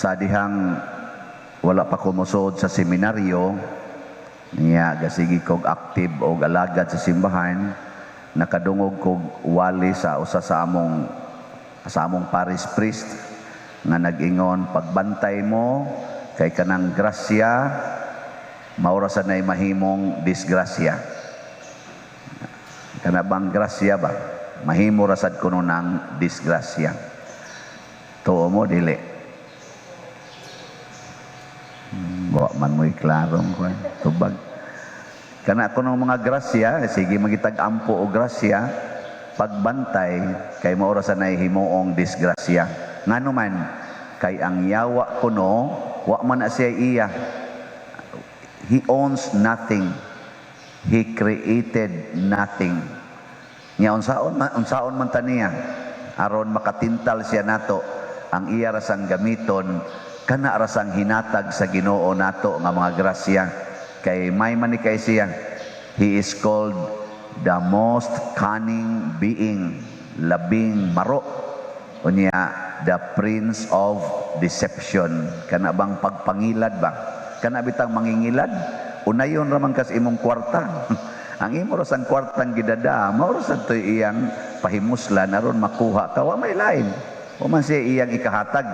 Sa dihang wala pa ko mosud sa seminaryo niya, gasigi kog active og alagad sa simbahan, nakadungog kog wali sa usa sa among parish priest nga nag-ingon, "Pagbantay mo kay kanang grasya mao ra sa nay mahimong disgrasya." Kana bang grasya ba, mahimo ra sad kuno ng disgrasya? Tuo mo, dili? Wa man mo'y klarong kuan tubag. Kana kuno mga grasya, sige magitag ampo o grasya, pagbantay kay mao ra sa nay himuong disgrasya. Ngano man? Kay ang yawa kuno, wa man na siya iya. He owns nothing. He created nothing. Nya unsaon man ta niya aron makatintal siya nato? Ang iya rasang gamiton, kana rasang hinatag sa Ginoo nato nga mga grasya, kay may man ni kay siya. He is called the most cunning being, labing maro. Unya the prince of deception. Kana bang pagpangilad ba, kana bitang mangingilad, unayon ra man kas imong kwarta. Ang imo ra sang kwartang gidada, mao ra sad to'y iyang pahimuslan aron makuha ka. Wa may lain, wa man siya iyang ikahatag,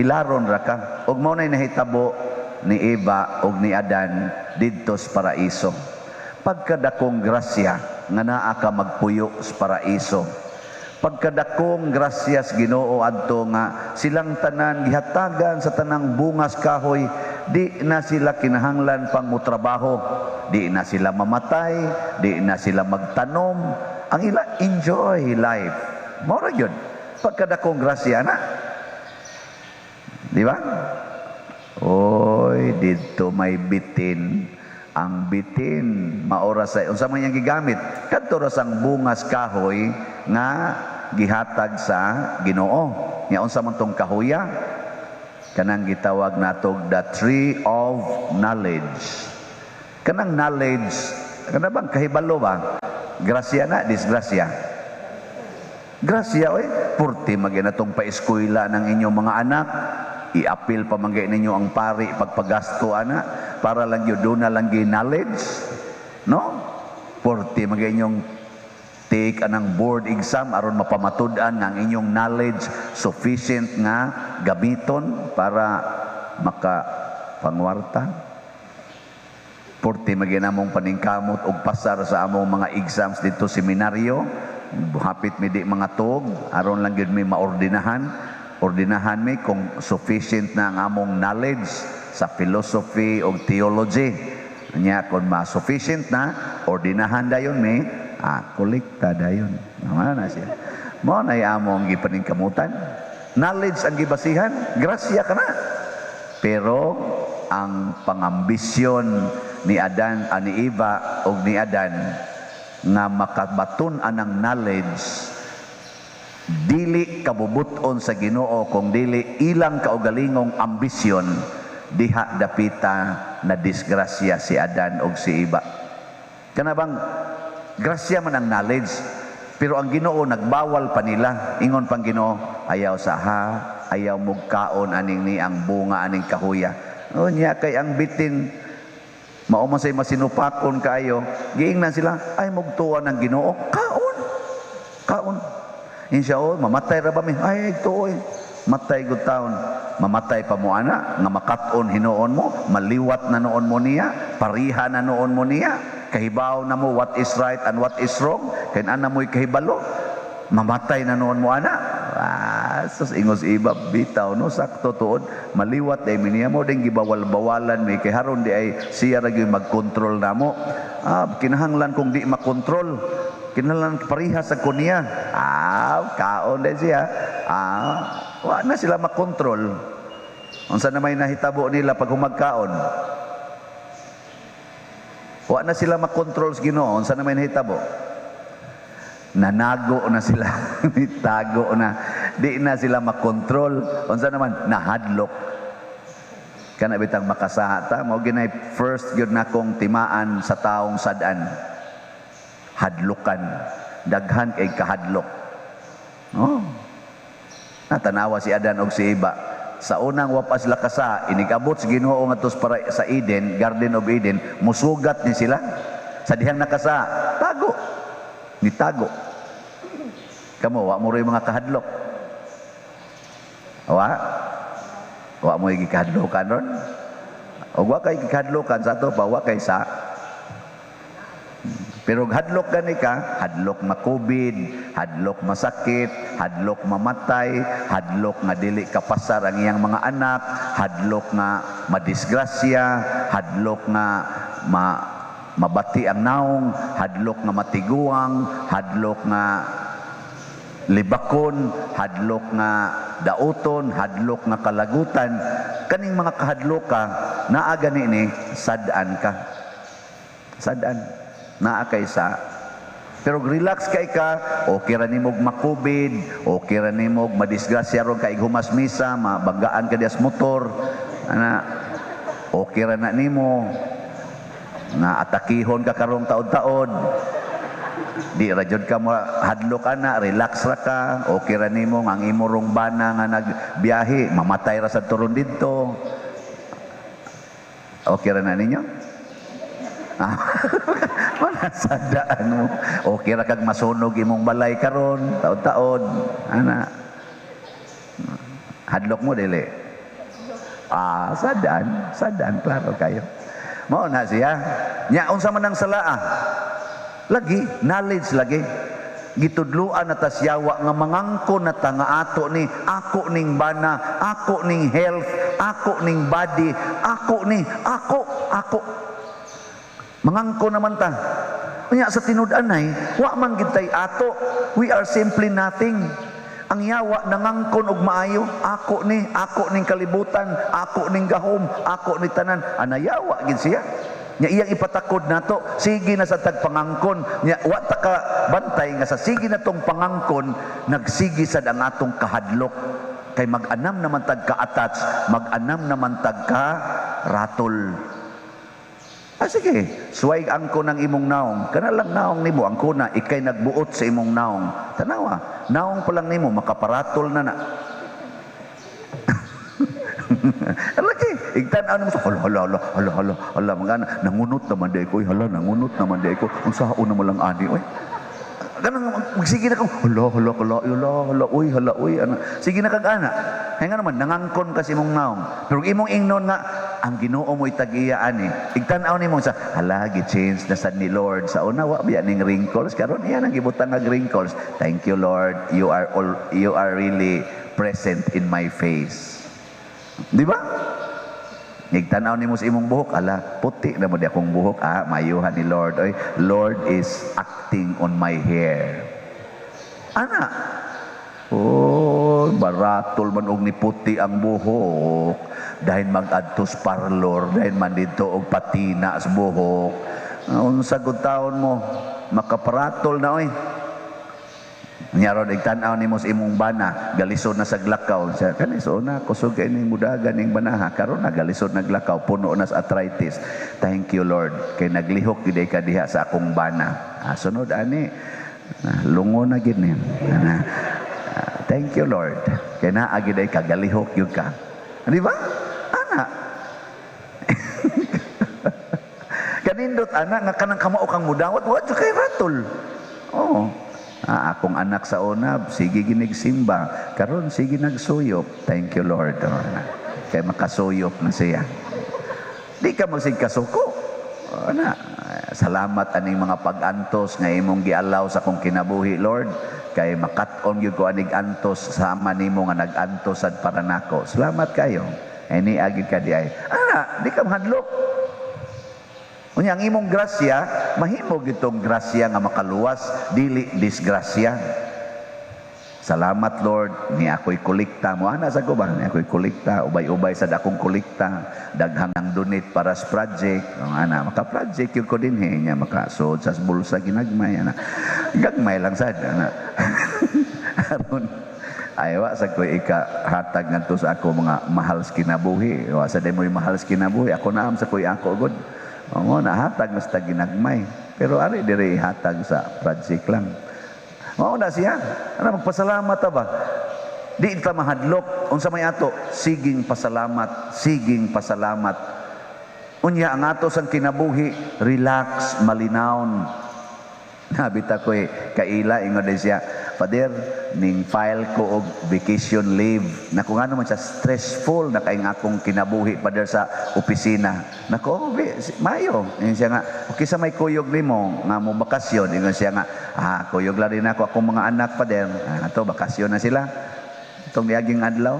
ilaron ra ka. Ug mao nay nahitabo ni Eva ug ni Adan didto sa paraiso. Pagkadakong grasya nga naa ka magpuyo sa paraiso, pagkadakong grasya sa Ginoo adto nga silang tanan gihatagan sa tanang bungas kahoy, di na sila kinahanglan pang motrabaho, di na sila mamatay, di na sila magtanom. Ang ila, enjoy life. Mao ra gyud pagkadakong grasya na, di ba? Oy, didto may bitin. Ang bitin maora sa unsa man iyang gigamit? Kadto ra sang bungas kahoy nga gihatag sa Ginoo. Nya unsa man tong kahoya? Kanang gitawag natog the tree of knowledge. Kanang knowledge, kana bang kahibalo ba? Grasya na, disgrasya? Grasya oy, purti magyud natong paeskwela ng inyong mga anak. I-apil pa man ninyo ang pari pagpagasto ana para lang yun doon na lang gyud knowledge, no? Purti man inyong take anang board exam aron mapamatud-an nga ang inyong knowledge sufficient nga gamiton para maka pangwarta. Purti magyud among paningkamot og pasar sa among mga exams didto seminaryo. Hapit mi di mga tuog aron lang gyud mi maordinahan. Ordinahan mi kung sufficient na ang among knowledge sa philosophy o theology. Nya kung ma-sufficient na, ordinahan dayon mi, kolekta dayon. Mao na siya. Mao na among gipaningkamutan. Knowledge ang gibasihan, grasya ka na. Pero ang pangambisyon ni Adan, ani Eva og ni Adan nga makabaton anang knowledge, dili kabubuton sa Ginoo kung dili ilang kaugalingong ambisyon. Diha dapita na disgrasya si Adan og si Eva. Kana bang grasya man ang knowledge, pero ang Ginoo nagbawal pa nila. Ingon pang Ginoo, "Ayaw sa ha, ayaw mugkaon aning ni ang bunga aning kahuya." Unya kay ang bitin mao man say masinupakon kaayo, giingnan sila, "Ay mugtuwa ng Ginoo, kaon. Kaon." Ingon siya, "Oh, mamatay ra ba mi?" "Ay, tuoy. Matay gud taon." Mamatay pa mo ana, nga makat-on hinuon mo, maliwat na noon mo niya, pariha na noon mo niya, kahibaw na mo what is right and what is wrong, kay ana mo'y kahibalo, mamatay na noon mo ana. Ah, sus, ingos iba, bitaw no, sakto tuod, maliwat ay niya mo din gibawal-bawalan mi kay haron di ay siya ra gyud magkontrol namo. Ah, kinahanglan kung di makontrol, kinahanglan pareha sa kunya. Ah, kaon din siya. Ah, wa na sila makontrol. Unsa na may nahitabo nila pag humagkaon? Wa na sila makontrol sa Ginoo. Unsa na may nahitabo? Nanago na sila. Tago na. Di na sila makontrol. Unsa naman? Nahadlok. Kana bitang makasaha ta, mao ginay first gyud nakong timaan sa taong sad-an. Hadlukan. Daghan kay kahadlok. Oh. Natanawa si Adan og si Eva. Sa unang wa pa sila kasa, inigabot sa Ginoo ngadto para sa Eden, Garden of Eden, musugat ni sila. Sa dihang nakasa, tago. Nitago. Kamo, wa mo rin mga kahadlok. Wa? Wa mo gikahadlokan ron? O wa kay gikahadlokan sa ato pa, wa kay sa. Pero hadlok gani ka, hadlok ma-COVID, hadlok masakit, hadlok mamatay, hadlok nga dili kapasar ang iyang mga anak, hadlok nga madisgrasya, hadlok nga mabati ang naong, hadlok nga matiguang, hadlok nga libakon, hadlok nga dauton, hadlok nga kalagutan. Kaning mga kahadlok ka, naa gani ni sad-an ka. Sad-an. Naa kay sa. Pero relax kay ka, okay ra nimog ma-COVID, okay ra nimog madisgrasya ron kay humas misa, mabanggaan ka dias motor, ana, okay ra na nimo nga atakihon ka karong taod-taod. Di ra jud ka mo hadlok ana, relax ra ka, okay ra nimo nga ang imo rong bana nga nagbiyahe, mamatay ra sa turon didto. Okay ra na ninyo? Wala sadaan mo. Okay ra kag masunog imong balay karon, taod-taod. Ana. Hadlok mo dili. Ah, sadaan, sadaan klaro kayo. Mao na siya. Nya unsa man ang salaa? Lagi, knowledge lagi. Gitudluan na tas yawa nga mangangko na ta nga ato ni, ako ning bana, ako ning health, ako ning body, ako ni, ako, ako. Mangangko naman ta. Unya sa tinud-anay, wa man gid tay ato. We are simply nothing. Ang yawa nangangkon og maayo, ako ni, ako ning kalibutan, ako ning gahom, ako ni tanan. Anayawa gid siya. Nya iyang ipatakod nato, sige na sa tagpangangkon. Nya wa ta ka bantay nga sa sige na tong pangangkon, nagsige sad ang atong kahadlok. Kay mag-anam naman tag ka-attach, mag-anam naman tag ka ratol. Ah, sige, suway angko ng imong naong. Kana lang naong nimo, angko na, ikay nagbuot sa imong naong. Tanawa, naong pa lang nimo, makaparatol na na. Lagi, igtan-aw nimo sa hala, hala, hala, hala, hala, hala, mga ana, nangunot naman di ko, hala, nangunot naman di ko, unsaon naman lang ani, oy. Ganang magsige na kang, hala, hala, hala, hala, hala, uy, hala, uy, ana. Sige na kag ana. Kaya nga naman, nangangkon kasi imong naong. Pero imong ingnon nga, ang Ginoo mo'y tag-iya ani. Igtan-aw nimo sa, hala, gi-change na sad ni Lord. Sa una, wa biya ning wrinkles. Karon iya nang gibutang nga wrinkles. Thank you, Lord. You are really present in my face. Di ba? Igtanaw nimo sa imong buhok, ala, puti na mo di akong buhok. Ah, mayuhan ni Lord. Oy, Lord is acting on my hair. Ana. Oh, baratol man og ni puti ang buhok. Dahil mag-adtos parlor, dahil man dito og patina sa buhok. Unsa gud taon mo, makaparatol na oy. Nya ron igtan-aw nimo sa imong bana, galisod na sa glakaw. Siya kani so na kusog kay ning mudagan ning banaha, karon na galisod na glakaw, puno na sa arthritis. Thank you, Lord, kay naglihok gid ka diha sa akong bana. Ah, sunod ani, ah, lungo na gid ni. Ah, thank you, Lord. Kay naa gid ay kagalihok gyud ka. Di ba? Ana. Kanindot ana nga kanang kamao kang mudawat, wa jud kay ratol. Oo. Ah, akong anak sa una, sige ginigsimba. Karon sige nagsuyop. Thank you, Lord. Oh, kay makasuyop na siya. Di ka magsig kasuko. Oh, na. Salamat aning mga pag-antos nga imong gialaw sa akong kinabuhi, Lord. Kay makat-on gyud ko anig antos sama nimo nga nag-antos sad para nako. Salamat kayo. Ay agid ka di ay. Ana, di ka mahadlok. Unya ang imong grasya, mahimo gitong grasya nga makaluwas, dili disgrasya. Salamat, Lord, ni ako'y kolekta mo. Ana sa ko ba? Ni ako'y kolekta, ubay-ubay sa dakong kolekta, daghang ang donate para sa project. O, ana, maka-project yun ko din he, nya makasuod sa bulsa ginagmay ana. Gagmay lang sad ana. Aron ay wa sa ko ika hatag ngadto sa ako mga mahal sa kinabuhi. Wa sa mo'y mahal sa kinabuhi. Ako naam sa ko'y ako god. O, nahatag na sa ginagmay. Pero ari dire hatag sa project lang. Mao na siya. Ano, magpasalamat ta ba? Di ta mahadlok. Unsa may ato? Siging pasalamat, siging pasalamat. Unya ang ato sang kinabuhi, relax, malinawon. Nabita ko eh, kaila, ingon din siya, "Father, ning file ko og vacation leave." Naku, nga naman siya, stressful na kay akong kinabuhi, Father, sa opisina. Naku, oh, mayo. Ingon siya nga, okay sa may kuyog nimo nga mo bakasyon. Ingon siya nga, "Ah, kuyog lang din ako akong mga anak, Father." Ah, ato, bakasyon na sila. Itong niaging adlaw,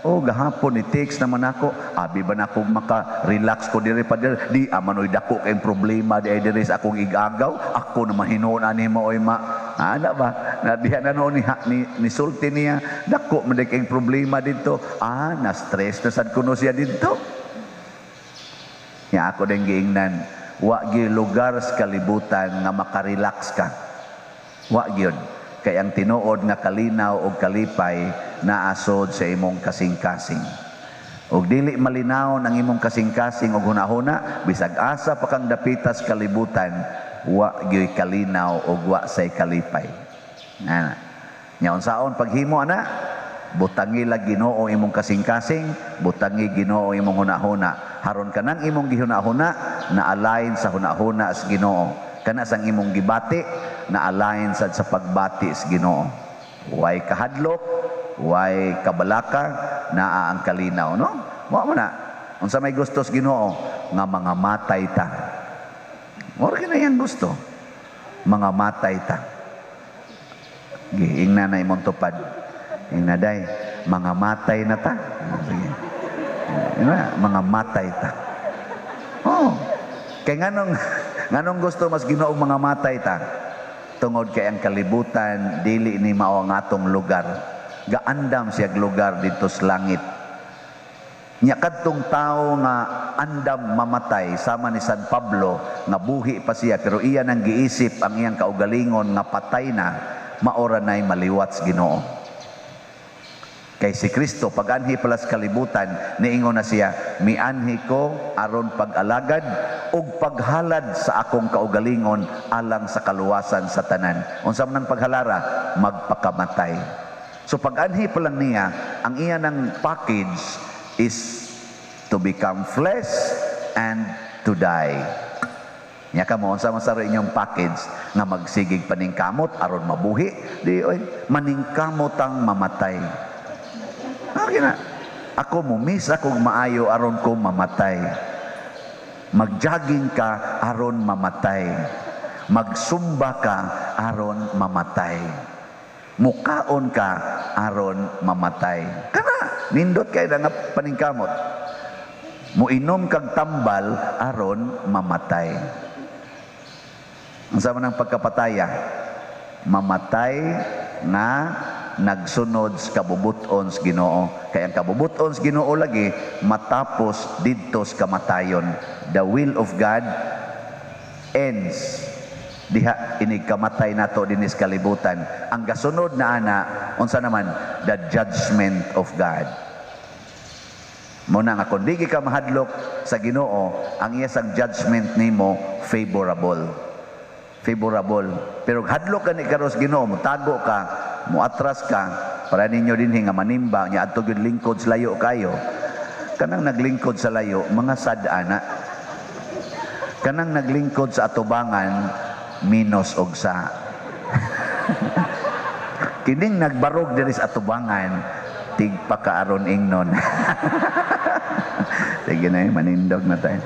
oh, gahapon ni text naman ako. Abi ba na ako maka-relax ko diri, Father? Di amanoy dako kay problema di ay diri sa akong igagaw. Ako naman hinuon ani mo oy ma. Ana ba? Na diha na noon ni sulti niya, dako man kay problema dito. Ah, na stress na sad kuno siya dito. Ya ako din giingnan, wa gyud lugar sa kalibutan nga makarelax ka. Wa gyud. Kay ang tinuod nga kalinaw og kalipay naasod sa imong kasing-kasing. Og dili malinaw ang imong kasing-kasing og hunahuna, bisag asa pa kang dapitas kalibutan, wa gyud kalinaw og wa say kalipay. Ana. Nya unsaon paghimo ana? Butangi lang Ginoo imong kasing-kasing, butangi Ginoo imong hunahuna. Haron kanang imong gihunahuna na align sa hunahuna sa Ginoo. Kana sang imong gibati na align sad sa pagbati sa Ginoo. Way kahadlok, way kabalaka, naa ang kalinaw, no? Mao mo na. Unsa may gusto sa Ginoo? Nga mga matay ta. Mao ra iyang gusto. Mga matay ta. Giingna na imong tupad. Ingna day, mga matay na ta. Sige. Ingna, mga matay ta. Oh. Kay nganong gusto mas Ginoo mga matay ta? Tungod kay ang kalibutan dili ni mao ang atong lugar. Gaandam siya lugar dito sa langit. Nya kadtong tawo nga andam mamatay sama ni San Pablo nga buhi pa siya pero iya nang giisip ang iyang kaugalingon nga patay na, maora na'y maliwat sa Ginoo. Kay si Kristo pag-anhi pala sa kalibutan, niingon na siya, "Mianhi ko aron pag-alagad ug paghalad sa akong kaugalingon alang sa kaluwasan sa tanan." Unsa man ang paghalara? Magpakamatay. So pag-anhi pa lang niya, ang iya ng package is to become flesh and to die. Nya kamo, unsa man sa inyong package nga magsigig paningkamot aron mabuhi, di oy maningkamot ang mamatay. Okay na. Ako mo miss akong maayo aron ko mamatay. Magjogging ka aron mamatay. Magsumba ka aron mamatay. Mukaon ka aron mamatay. Kana nindot kay na nga paningkamot. Muinom kag tambal aron mamatay. Ang sama ng pagkapataya, mamatay na nagsunod sa kabubuton sa Ginoo. Kaya ang kabubuton sa Ginoo lagi matapos didto sa kamatayon. The will of God ends diha inig kamatay nato dinis kalibutan. Ang gasunod na ana, unsa naman? The judgment of God. Muna nga kung di ka mahadlok sa Ginoo, ang iya sang judgment nimo favorable. Favorable. Pero hadlok ka ni karos Ginoo, mo tago ka, mo atras ka, para ninyo dinhi nga manimba, nya adto gyud lingkod sa layo kayo. Kanang naglingkod sa layo, mga sad ana. Kanang naglingkod sa atubangan, minus og sa. Kining nagbarog diri sa atubangan, tigpakaaron ingnon. Sige na, manindog na tayo.